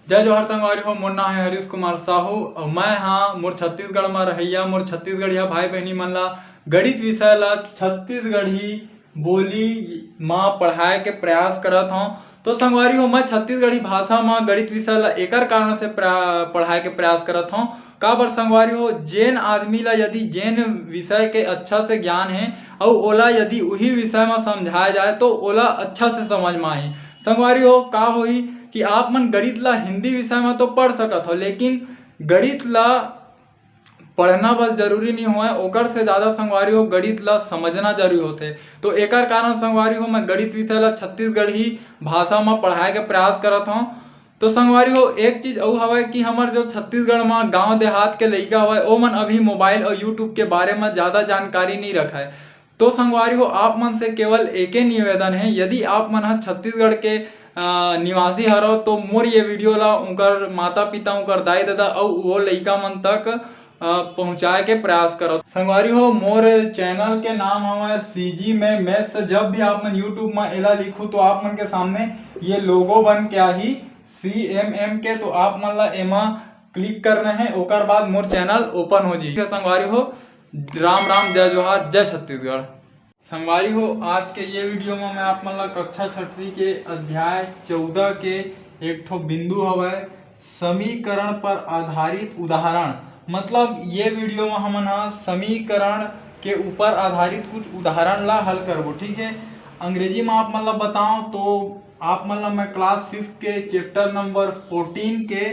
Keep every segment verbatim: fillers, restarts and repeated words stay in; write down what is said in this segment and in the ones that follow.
जय जोहार संगवारी हो, मोर नाम है हरीश कुमार साहू और मैं हाँ मोर छत्तीसगढ़ में रहैया, मोर छत्तीसगढ़िया भाई बहनी मन ला गणित विषय ला छत्तीसगढ़ी बोली मा पढ़ाए के प्रयास करत हौं। तो संगवारी हो, मैं छत्तीसगढ़ी भाषा मा गणित विषय ला एकर कारण से प्रा-, पढ़ाए के प्रयास करत हौं। काबर संगवारी हो, जेन आदमी ला यदि जेन विषय के अच्छा से ज्ञान है और ओला यदि उही विषय मा समझाया जाए तो ओला अच्छा से समझ मा आही। संगवारी हो, का होही कि आप मन गणित ला हिंदी विषय मा तो पढ़ सकत हो, लेकिन गणित ला पढ़ना बस जरूरी नहीं होय, ओकर से ज़्यादा संगवारी हो गणित ला समझना जरूरी होथे। तो एकर कारण संगवारी हो मैं गणित विषय ला छत्तीसगढ़ी भाषा मा पढ़ाए के प्रयास करत हौं। तो संगवारी हो, एक चीज अउ हवय कि हमर जो छत्तीसगढ़ मा गांव देहात के लइका हवय, ओमन अभी मोबाइल और YouTube के बारे मा ज़्यादा जानकारी नहीं रखय। तो संगवारी हो, आप मन से केवल एके निवेदन है, यदि आप मन ह छत्तीसगढ़ के अ, निवासी हरव तो मोर ये वीडियो ला उनकर माता पिता, उनकर दाई ददा अउ वो लइका मन तक अ, पहुँचाए के प्रयास करव। संगवारी हो, मोर चैनल के नाम हवय सीजी में मैथ्स। जब भी आप मन YouTube मा एला लिखू तो आप मन के सामने ये लोगो बन के आही सीएमएम के, तो आप मन ला एमा क्लिक करना है, ओकर बाद मोर चैनल ओपन हो जाही। संगवारी हो, राम राम, जय जोहार, जय छत्तीसगढ़। संगवारी हो, आज के ये वीडियो में मैं आप मन ला कक्षा छठवीं के अध्याय चौदह के एक ठो बिंदु हवय, समीकरण पर आधारित उदाहरण। मतलब ये वीडियो में हमन हा समीकरण के ऊपर आधारित कुछ उदाहरण ला हल करबो, ठीक है। अंग्रेजी में आप मन ला बताओ तो आप मन ला मैं क्लास सिक्स के चैप्टर नंबर फोर्टीन के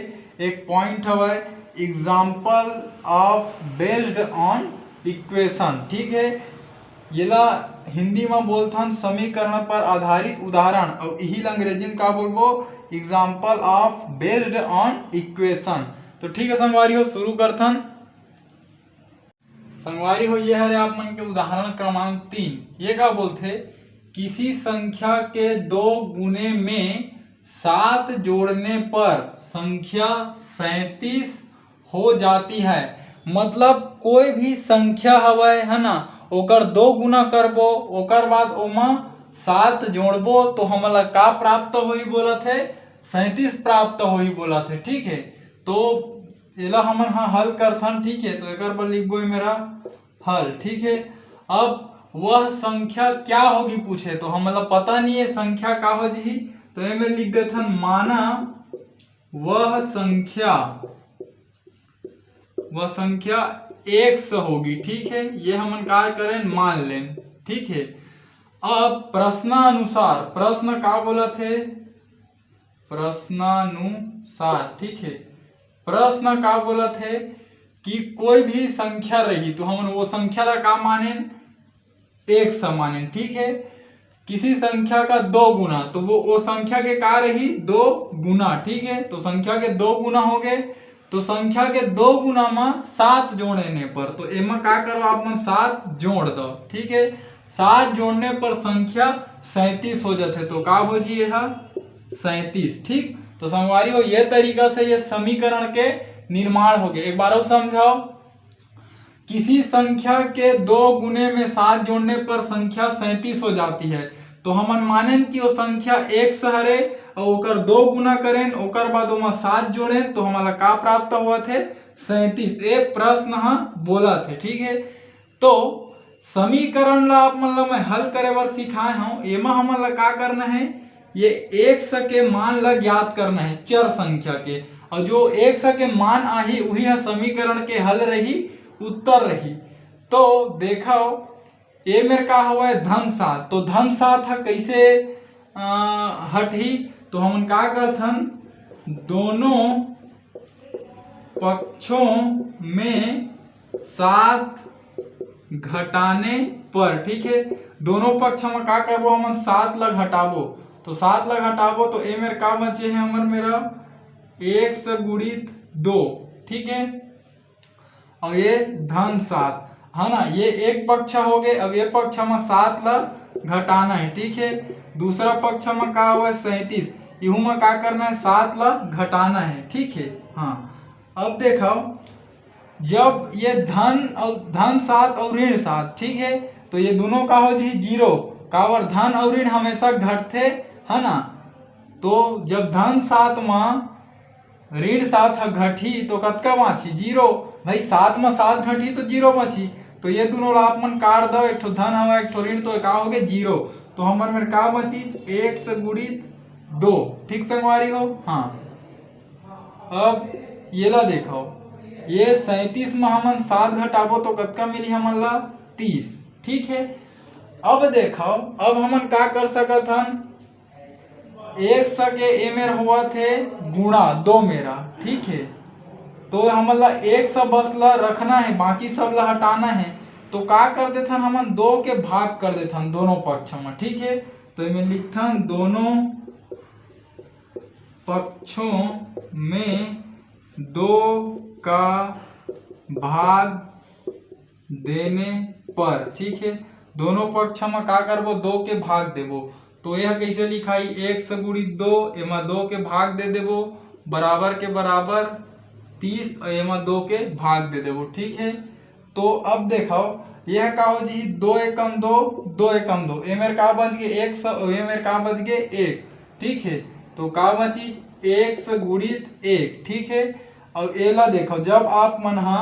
एक पॉइंट हवय, example of based on equation, ठीक है। येला हिंदी में बोलथन समीकरण पर आधारित उदाहरण, और यही ला अंग्रेजी में का बोलबो, example of based on equation। तो ठीक है संगवारी हो, शुरू करथन। संगवारी हो, ये हरे आप मन के उदाहरण क्रमांक तीन। ये का बोलथे, किसी संख्या के दो गुने में सात जोड़ने पर संख्या सैंतीस हो जाती है। मतलब कोई भी संख्या हवय, है ना, ओकर दो गुना करबो, ओकर बाद ओमा सात जोड़बो तो हमन ला का प्राप्त होही बोलत हे, सैंतीस प्राप्त होही बोलत हे। ठीक है, तो एला हमन हा हल करथन। ठीक है, तो एकर बर लिखबो ये मेरा हल। ठीक है, अब वह संख्या क्या होगी पूछे, तो हमन ला पता नहीं है संख्या का हो जही, तो ये में लिख देथन माना वह संख्या, वह संख्या एक्स होगी। ठीक है, ये हमन का करें, मान लें। ठीक है, अब प्रश्नानुसार, प्रश्न का बोलत हे, प्रश्नानुसार, ठीक है, प्रश्न का बोलत हे कि कोई भी संख्या रही तो हमन वो संख्या ला का मानेन, एक्स मानेन। ठीक है, किसी संख्या का दो गुना, तो वो वो संख्या के का रही, दो गुना। ठीक है, तो संख्या के दो गुना हो गए, तो संख्या के दो गुना में सात जोड़ने पर, तो एमा का करो, आप मन सात जोड़ दो। ठीक है, सात जोड़ने पर संख्या सैंतीस हो जाते, तो का हो जी, यह सैंतीस। ठीक, तो संगवारी हो, ये तरीका से ये समीकरण के निर्माण हो गए। एक बार और समझाओ, किसी संख्या के दो गुने में सात जोड़ने पर संख्या सैंतीस हो जाती है, तो हमन मानेन कि वो संख्या एक्स हरे और ओकर दो गुना करेन, ओकर बाद ओमा सात जोड़ेन, तो हमन ला का प्राप्त होवत हे, सैंतीस। ये प्रश्न ह बोलत हे। ठीक है, तो समीकरण ला आप मन ला मैं हल करे बर सिखाए हूँ। एमा हमन ला का करना है, ये एक्स के मान ला ज्ञात करना है चर संख्या के, और जो एक्स के मान आही उही ह समीकरण के हल रही, उत्तर रही। तो देखो, ए मेर का हवय, धन सात, तो धन सात ह कैसे अ, हटही, तो हमन का करथन, दोनों पक्षों में सात घटाने पर, ठीक है, दोनों पक्ष में का करबो, हमन सात ला घटाबो, तो सात ला घटाबो तो ए मेर का बचे है हमर, मेरा एक्स गुणित दो। ठीक है, और ये धन सात है ना, ये एक पक्ष हो गए। अब ये पक्ष में सात ला घटाना है, ठीक है। दूसरा पक्ष में का हुआ, सैंतीस, इहू में का करना है, सात ला घटाना है। ठीक है, हाँ, अब देखो, जब ये धन और धन सात और ऋण सात, ठीक है, तो ये दोनों का हो जी जीरो। काबर, धन और ऋण हमेशा घटते, है ना। तो जब धन सात में ऋण सात ह घटही तो कतका बाँचही? जीरो। भाई, सात म सात घटही तो जीरो बचही। तो ये दोनों ला आप मन काट दव, एक ठो धन हवय, एक ठो ऋण, तो का होगे? जीरो। तो हमर मेर का बचिस? एक्स गुणित दो। ठीक संगवारी हो? हाँ, अब ये ला देखो, ये सैंतीस म हमन सात घटाबो तो कतका मिली हमन ला? तीस। ठीक है, अब देखो, अब हमन का कर सकत हन? एक्स के ए मेर होवत हे गुणा दो मेरा, ठीक है। तो हमन ला एक्स बस ला रखना है, बाकी सब ला हटाना है। तो का कर देथन हमन? दो के भाग कर देथन दोनों पक्ष में, ठीक है। तो एमे लिखथन दोनों पक्षों में दो का भाग देने पर, ठीक है, दोनों पक्ष में का करबो? दो के भाग देबो। तो यह कैसे लिखाई? एक्स गुणित दो, एमा दो के भाग दे देबो, बराबर के बराबर तीस, और एमा दो के भाग दे देबो, ठीक है। तो अब देखो, यह का हो जी? दो एकम दो, दो एकम दो, एमेर का बच गए? एक्स, एमेर का बच गए? एक, ठीक है। तो का बची? एक्स गुणित एक, ठीक है। और एला देखो, जब आप मन हा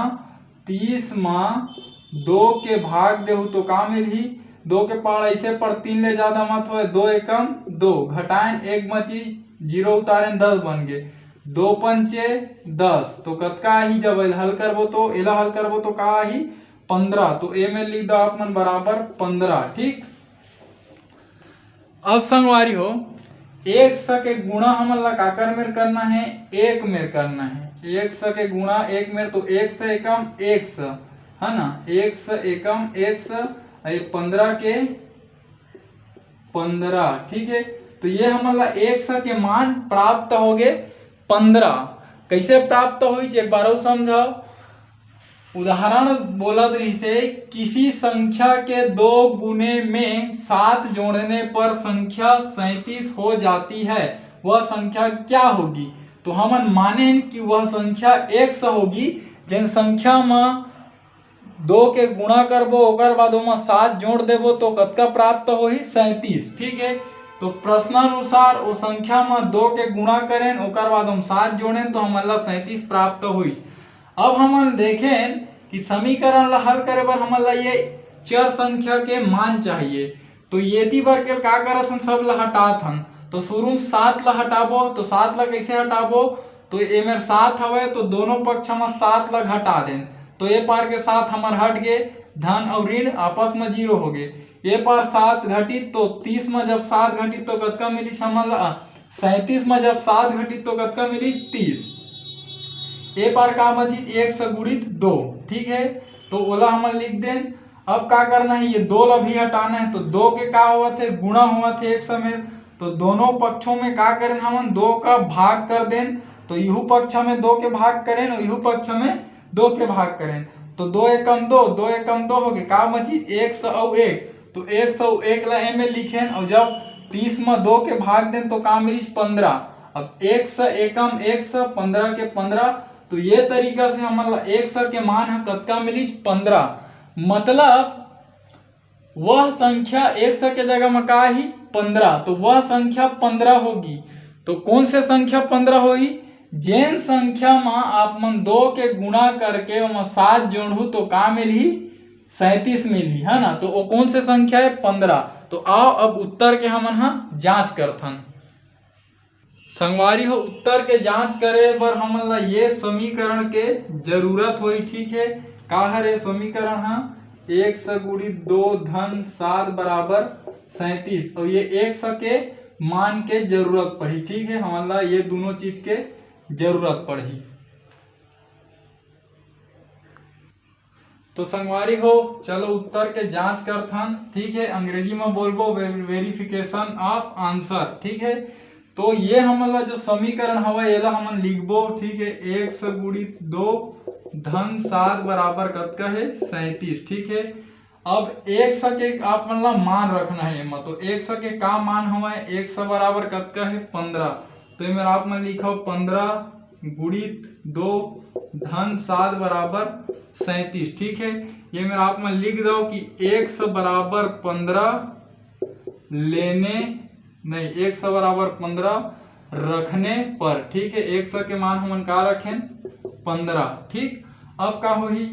तीस मा दो के भाग देहू तो का मिलही? दो के पाड़ ऐसे पर तीन ले ज्यादा मत होए, दो एकम दो, घटाएन एक बची, जीरो उतारेन दस बन गए, दो पंचे दस। तो कतका आही? जब एला हल करबो तो, एला हल करबो तो का आही? पंद्रह। तो ए में लिख दो आप मन बराबर पंद्रह, ठीक। अब संगवारी हो, एक्स के गुणा हमन ला काकर मेर करना है? एक मेर करना है। एक्स के गुणा एक मेर, तो एक्स एकम एक्स, है ना, एक्स एकम एक्स, ये पंद्रह के पंद्रह, ठीक है। तो ये हमन ला एक्स के मान प्राप्त हो गए पंद्रह। कैसे प्राप्त हुई, एक बार और समझाओ। उदाहरण बोलत रहिसे, किसी संख्या के दो गुने में सात जोड़ने पर संख्या सैंतीस हो जाती है, वह संख्या क्या होगी? तो हमन माने कि वह संख्या एक्स होगी, जिन संख्या में दो के गुणा करबो, ओकर बाद ओमा सात जोड़ देबो, तो कतका प्राप्त होही? सैंतीस, ठीक है। तो प्रश्नानुसार वो संख्या में दो के गुणा करेन, ओकर बाद हम सात जोड़ेन, तो हमन ला सैंतीस प्राप्त होइस। अब हमन देखेन कि समीकरण ला हल करे बर हमन ला ये चर संख्या के मान चाहिए। तो येती बर के का करत हन, सब ला हटात हन। तो शुरू में सात ला हटाबो, तो सात ला कैसे हटाबो? तो ए मेर सात हवय, तो दोनों पक्ष में सात ला घटा देन, तो ए पार के सात हमर हट गए, धन और ऋण आपस में जीरो हो गए। ए पार सात घटित तो तीस में जब सात घटित तो कतका मिली हमन ला? सैंतीस में जब सात घटित तो कतका मिली? तीस। ए पार का बचिस? एक सौ गुणित दो, ठीक है। तो ओला हमन लिख देन। अब का करना है, ये दो ला भी हटाना है। तो दो के का होवत है? गुणा होवत है एक सौ में। तो दोनों पक्षों में का करेन हमन? दो का भाग कर देन। तो इहू पक्ष में दो के भाग करेन और इहू पक्ष में दो के भाग करेन। तो दो एकम दो, दो एकम दो हो गए, का बची? एक सौ और एक। तो एक सौ एक ला एमे लिखेन और जब तीस में दो के भाग देन तो का मिलिस? पंद्रह। अब एक सौ एकम एक सौ, पंद्रह के पंद्रह। तो ये तरीका से हमन ला एक सौ के मान ह कतका मिलिस? पंद्रह। मतलब वह संख्या एक सौ के जगह में का ही? पंद्रह। तो वह संख्या पंद्रह होगी। तो कौन से संख्या पंद्रह होही? जेन संख्या में आप मन दो के गुणा करके ओमा सात जोड़हू तो का मिलही? सैंतीस मिलही, है ना। तो वो कौन से संख्या है? पंद्रह। तो आओ अब उत्तर के हमन हा जांच करथन। संगवारी हो, उत्तर के जांच करे बर हमन ला ये समीकरण के जरूरत होही, ठीक है। का हरे समीकरण हा? एक सौ गुणित दो धन सात बराबर सैंतीस, और ये एक सौ के मान के जरूरत पड़ही, ठीक है। हमन ला ये दोनों चीज के जरूरत पड़ही। तो संगवारी हो, चलो उत्तर के जांच करथन, ठीक है। अंग्रेजी में बोलबो verification of answer, ठीक है। तो ये हमन ला जो समीकरण हवय, एला हमन लिखबो, ठीक है। एक सौ गुणित दो धन सात बराबर कतका है? सैंतीस, ठीक है। अब एक सौ के आप मन ला मान रखना है एमा, तो एक सौ के का मान हवय? एक सौ बराबर कतका है? पंद्रह। तो एमे आप मन लिखो पंद्रह गुणित दो धन सात बराबर सैंतीस, ठीक है। ये मेर आप मन लिख दो कि एक सौ बराबर पंद्रह लेने, नहीं, एक सौ बराबर पंद्रह रखने पर, ठीक है, एक्स के मान हमन का रखेन, पंद्रह। ठीक, अब का होही,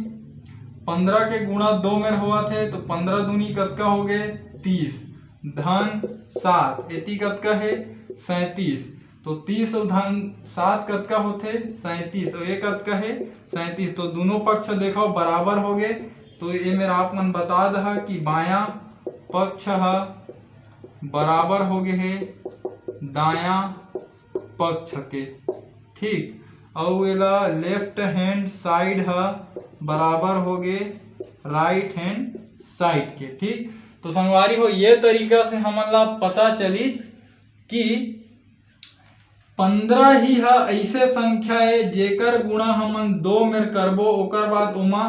पंद्रह के गुणा दो मेर होवत हे, तो पंद्रह दूनी कतका हो गए, तीस, धन सात, एती कतका हे, सैंतीस। तो तीस अउ धन सात कतका होथे, सैंतीस, अउ ये कतका हे, सैंतीस। तो दोनों पक्ष देखो बराबर हो गए। तो ये मेर आप मन बता दहा कि बायां पक्ष ह बराबर हो गए हे दायां पक्ष के, ठीक। अउ एला लेफ्ट हैंड साइड ह बराबर हो गए राइट हैंड साइड के, ठीक। तो संगवारी हो, ये तरीका से हमन ला पता चलिस कि पंद्रह ही ह ऐसे संख्या है जेकर गुणा हमन दो मेर करबो, ओकर बाद ओमा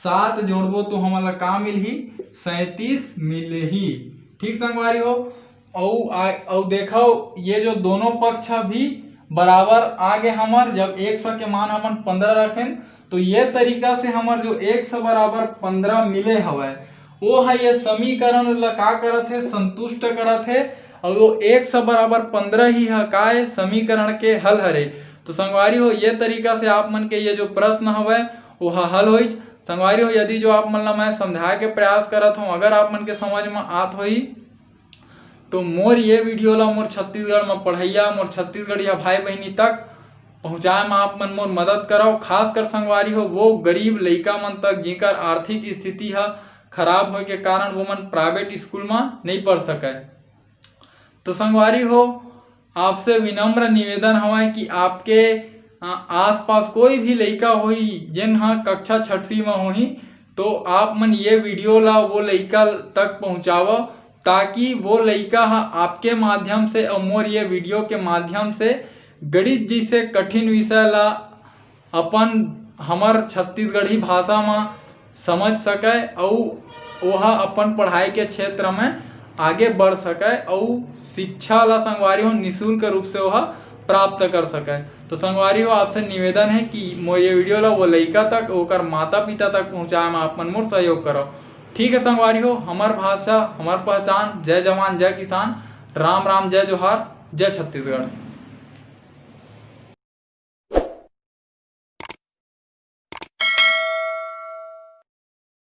सात जोड़बो तो हमन ला का मिलही, सैंतीस मिलही। ठीक संगवारी हो, अउ आ- अउ देखो, ये जो दोनों पक्ष भी बराबर आ गे हमर, जब एक्स के मान हमन पंद्रह रखेन तो ये तरीका से हमर जो एक्स बराबर पंद्रह मिले हवय, वो ह ये समीकरण ला का करत हे, संतुष्ट करत हे। अउ वो एक्स बराबर पंद्रह ही ह का ए समीकरण के हल हरे। तो संगवारी हो, ये तरीका से आप मन के ये जो प्रश्न हवय वो ह हल होइच। संगवारी हो, यदि जो आप मन ला मैं समझाए के प्रयास करत हूँ, अगर आप मन के समझ में आत होही तो मोर ये वीडियो ला मोर छत्तीसगढ़ में पढ़ैया, मोर छत्तीसगढ़िया भाई बहिनी तक पहुँचाए में आप मन मोर मदद करव। खासकर संगवारी हो, वो गरीब लइका मन तक जिनकर आर्थिक स्थिति ह खराब होए के कारण वो मन प्राइवेट स्कूल में नहीं पढ़ सके। तो संगवारी हो, आपसे विनम्र निवेदन हवय कि आपके, अ, आसपास कोई भी लइका होही जेन ह कक्षा छठवीं में होही, तो आप मन ये वीडियो ला वो लइका तक पहुँचावव, ताकि वो लइका ह आपके माध्यम से अउ मोर ये वीडियो के माध्यम से गणित जैसे कठिन विषय ला अपन हमर छत्तीसगढ़ी भाषा म समझ सके अउ ओहा अपन पढ़ाई के क्षेत्र में आगे बढ़ सके अउ शिक्षा ला संगवारी हो निशुल्क रूप से ओहा प्राप्त कर सके। तो संगवारी हो, आपसे निवेदन है कि मोर ये वीडियो ला वो लइका तक, ओकर माता पिता तक पहुँचाए में आप मन मोर सहयोग करव। ठीक है संगवारी हो, हमर भाषा, हमर पहचान। जय जवान, जय किसान, राम राम, जय जोहार, जय छत्तीसगढ़।